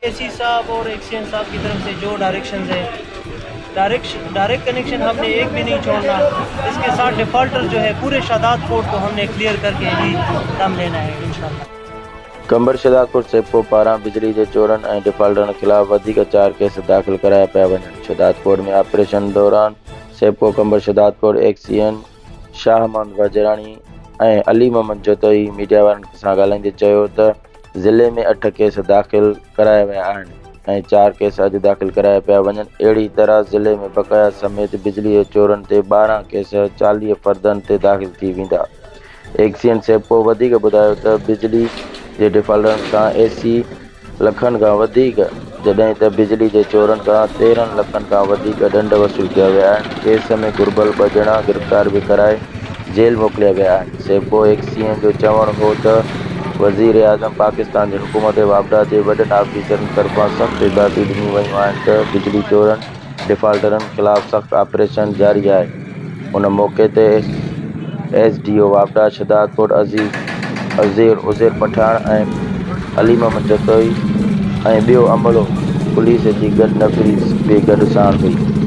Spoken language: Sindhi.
اي سي صاحب اور ايڪسين صاحب ڪي طرف سي جو ڊائريڪشنز هي ڊائريڪش ڊائريڪٽ ڪنيڪشن هم ني ايڪ بي نهين ڇوڙنا اس ڪي ساٿ ڊيفالٽر جو هي پوري شهداد ڪوٽ ڪو هم ني ڪليئر ڪر ڪي هي دم لينا هي انشاء الله. قمبر شهدادپور سيپڪو پاران بجلي جي چورن ۽ ڊيفالٽرن خلاف وڌيڪ چار ڪيس داخل ڪرايا پيا وڃن شهدادڪوٽ ۾ آپريشن دوران سيپڪو قمبر شهدادڪوٽ ايڪسين شاهه محمد وزيراڻي ۽ علي محمد جتوئي ميڊيا وارن سان ڳالهائيندي چيو ته ضلعي ۾ اٺ ڪيس داخل ڪرايا ويا آهن ۽ چار ڪيس اڄ داخل ڪرايا پيا وڃن اهڙي طرح ضلعي ۾ بقايا سميت بجلي جي چورن تي 12 ڪيس 40 فردن تي داخل ٿي ويندا ايڪسين سيپڪو وڌيڪ ٻڌايو ته بجلي جي ڊفالٽرن کان 80 لکن کان وڌيڪ جڏهن ته بجلي جي چورن کان 13 لکن کان وڌيڪ ڏنڊ وصول ڪيا ويا آهن، ڪيس ۾ گهربل ٻه ڄڻا گرفتار به ڪرائي جيل موڪليا ويا آهن. سيپڪو ايڪسين جو چوڻ هو ته وزيراعظم پاڪستان جي حڪم تي واپڊا جي وڏن آفيسرن طرفان سخت هدايتون ڏنيون ويون آهن ته بجلي چورن، ڊفالٽرن خلاف سخت آپريشن جاري آهي، ان موقعي تي ايس ڊي او واپڊا شهدادڪوٽ عزيز عزير عزير پٺاڻ ۽ علي محمد جتوئي ۽ ٻيو عملو پوليس جي گڏ نفري به گڏ ساڻ هئي.